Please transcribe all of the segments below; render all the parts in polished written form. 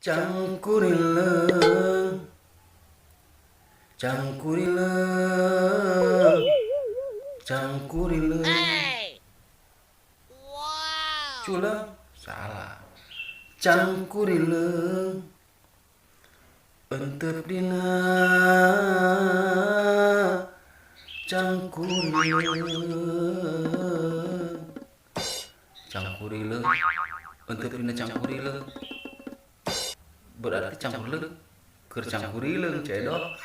Cangkurileung, cangkurileung, cangkurileung. Culang salah. Cangkurileung entep dina cangkurileung, cangkurileung entep dina cangkurileung, berarti cangkurileung keur cangkurileung cedok.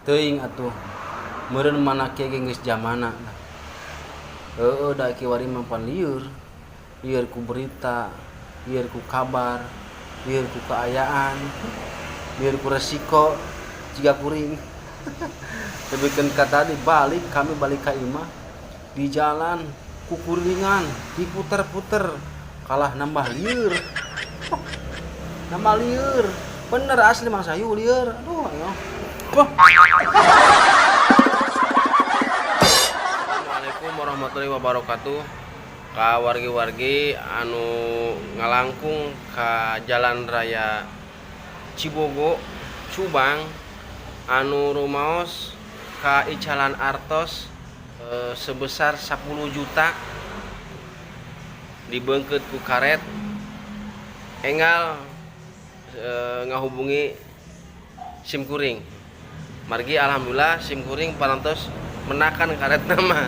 Teuing atuh meureun mana kieu ge geus jamana. Heueuh, da kiwari mah pan lieur, lieur ku berita, lieur ku kabar, lieur ku kaayaan, lieur ku resiko jiga kuring. Lebihkeun ka tadi balik, kami balik ka imah, di jalan kukurilingan diputer-puter, kalah nambah lieur, nambah lieur bener asli Mang Sayu lieur. Aduh, ayo. Wah. Assalamualaikum warahmatullahi wabarakatuh. Ka wargi-wargi anu ngalangkung ka Jalan Raya Cibogo Subang anu rumaos ka icalan artos sebesar 10 juta dibeungkeut ku karet, enggal ngahubungi sim kuring, margi alhamdulillah sim kuring parantos menakan karet nama.